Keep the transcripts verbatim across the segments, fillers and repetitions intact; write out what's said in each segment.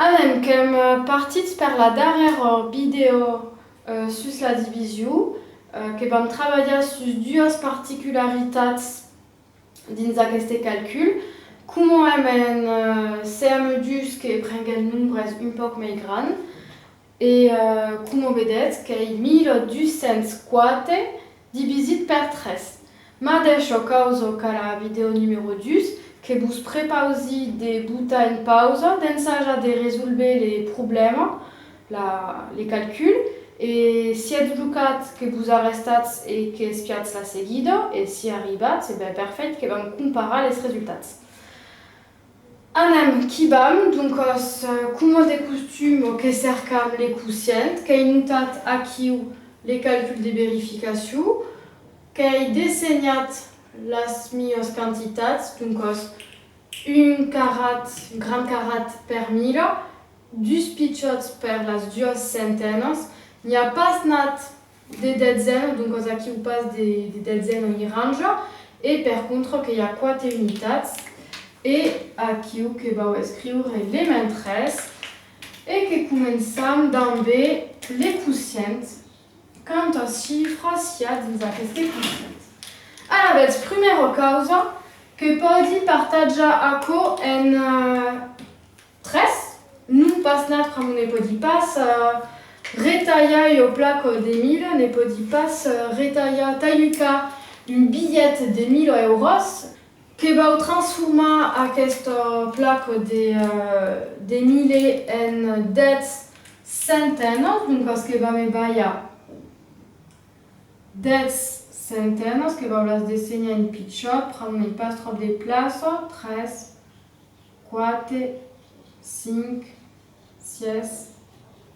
Anem, qu'èm, eh, partits per la darrèra vidèo, eh, sus la division, eh, que vam trabalhar sus duas particularitats dins aqueste calcul. Coma èm en, eh, C M dus, que prenguèm nombres un pauc mei grands, e, eh, coma vedètz, qu'ei mila dus cents quate divisit per tres. Madeisha causa qu'a la vidèo numèro dus, que vos prepausi de botar en pausa, d'ensajar de resolver le problèma, la, le calcul, e si ètz blocat, que vos arrestatz e qu'espiatz la seguida, e si arribatz, e ben perfèit, que vam comparar les resultats. Anem, qu'i vam, doncas, eh, coma de costuma, que cercam le quocient, qu'èi notat aquiu le calcul de verificacion, qu'èi dessenhat las mias quantitats, doncas un carrat, un grand carrat per mila, dus pichòts per las duas centenas, n'i a pas nat de detzena, doncas aquiu pas de, de detzena iranja, e per contra que i a quate unitats, e aquiu que vau escriure le mentres, e que començam dambe le quocient. Quantas chifras i a dins aqueste quocient? Alavetz, prumèra causa, que pòdi partatjar aquò en, eh, tres, non pas nat, pr'amor ne pòdi pas, eh, retalhar ua placa de mila, ne pòdi pas, eh, retalhar, talhucar un bilhet de mila euros, que vau transformar aquesta placa de, eh, de mila en dètz centenas, doncas que va me balhar dètz centenas, que vau las dessenhar en pichòt, pr'amor n'èi pas tròp de plaça, tres, quate, cinc, sièis,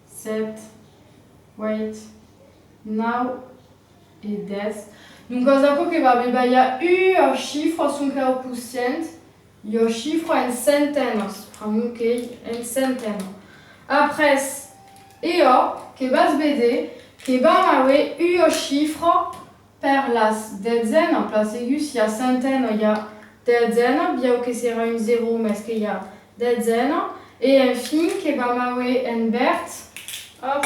sèt, uèit, nau e dètz. Doncas, aquò que va me balhar ua chifra sonque au quocient, ua chifra en centenas, pr'amor qu'ei en centena. Après, e òc, que vas véder que vam auer ua chifra per las detzenas, plan segur, si i a centena, i a detzena, biau que serà un zèro, mès que i a detzena, e enfin que vam auer en verd, òp,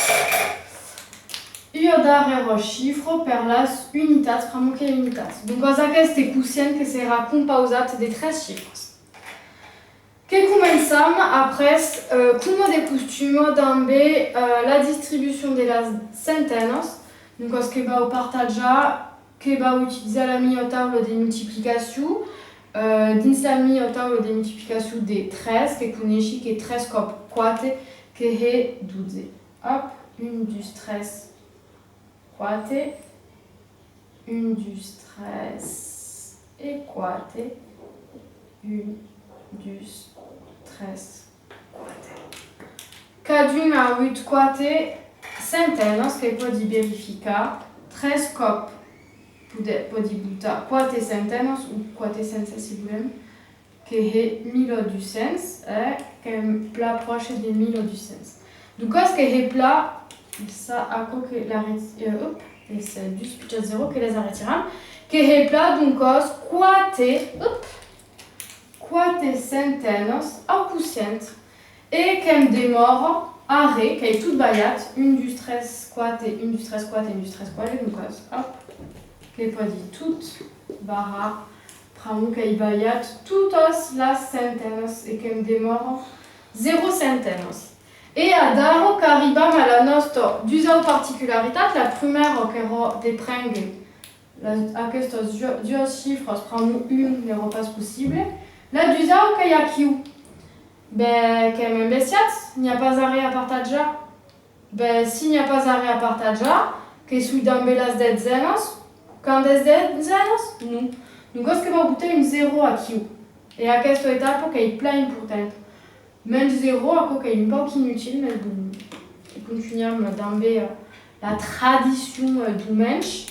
ua darrèra chifra per las unitats, pr'amor que i a unitats. Doncas, aqueste quocient que serà compausat de tres chifras. Que començam, après, eh, coma de costuma, dambe, eh, la distribucion de las centenas. Doncas, que vau partatjar, que vau utilizar la mia taula de multiplicacion. Eh, dins la mia taula de multiplicacion de tres, que coneishi que tres còp quate, que hè dotze. Òp, un, dus, tres, quate, un, dus, tres e quate, un, dus, tres, quate. Cadun a avut quate centenas, que pòdi verificar, tres còp, pòdi, pòdi botar quate centenas o quate cents, si volèm. Que hè mila dus cents, eh, qu'èm plan pròche de mila dus cents. Doncas que hè plan, ça, aquò que la reti-, eh, op, es dus pichòts zèro que les arretiram, que hè plan, doncas, quate, op, quate centenas au quocient, e que'm demòra arré, qu'ei tot balhat, un, dus, tres, quate, un, dus, tres, quate, un, dus, tres, quate, doncas, op, que pòdi tot barrar. Pr'amor qu'èi balhat totas las centenas e que'm demòra zèro centenas. E adara qu'arribam a la nòsta dusau particularitat, la prumèra qu'èra de prénguer las, aquestas du-, duas chifras, pr'amor un n'èra pas possible. La dusau qu'ei aquiu. Ben, qu'èm embestiats, n'i a pas arré a partatjar. Ben, si n'i a pas arré a partatjar, que soi dambe las detzenas, qu'an dètz detzenas? Non. Doncas que vau botar un zèro aquiu. E aquesta etapa qu'ei plan importanta. Mens zèro, aquò qu'ei un pauc inutil, mès bon, que contunham dambe, eh, la tradicion, eh, deu mens.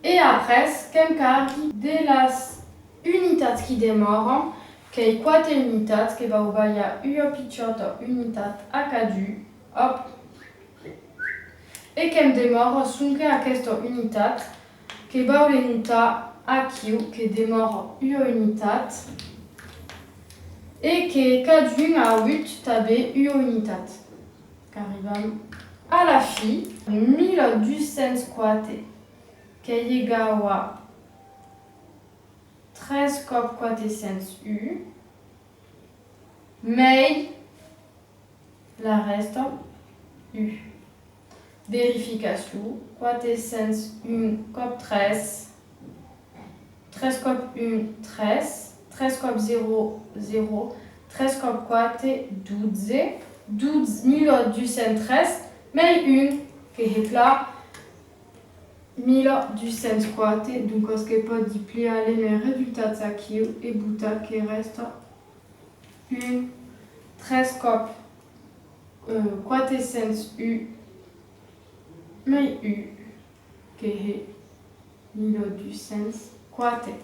E après, que'm cargui de las unitats qui demòran, qu'ei quate unitats, que vau balhar ua pichòta unitat a cadun, òp. E que'm demòra sonque aquesta unitat, que vau le notar aquiu, que demòra ua unitat. E que cadun a avut tanben ua unitat. Qu'arribam a la fin, mila dus cents quate, qu'ei egau a tres còp quate cents un, mei la rèsta un. Verificacion, quate cents un còp tres, tres còp un, tres, tres còp zèro, zèro, tres còp quate, dotze, dotze, mila dus cents tres, mei un, que hè plan mila dus cents quate, doncas que pòdi pliar les mens resultats aquiu e botar que rèsta un, tres còp, euh, quate cents un, mei un, que hè mila dus cents quate.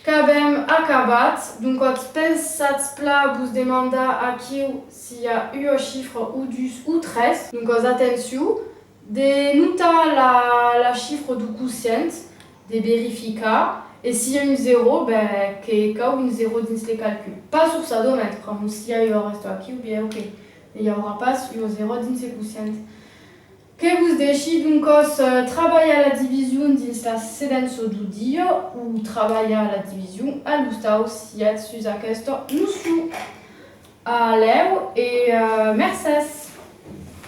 Qu'avem acabat, doncas pensatz plan a vos demandar aquiu s'i a ua chifra o dus o tres. Doncas atencion de notar la, la chifra deu quocient, de verificar, e s'i a un zèro, ben, que cau un zèro dins le calcul. Pas forçadament, pr'amor s'i a ua rèsta aquiu, ben, ok, ne i aurà pas ua zèro dins le quocient. Que vos dèishi, doncas, eh, trabalhar la division dins la sedença deu dia o trabalhar la division a l'ostau, siatz sus aquesta nocion. A lèu e, eh, mercés!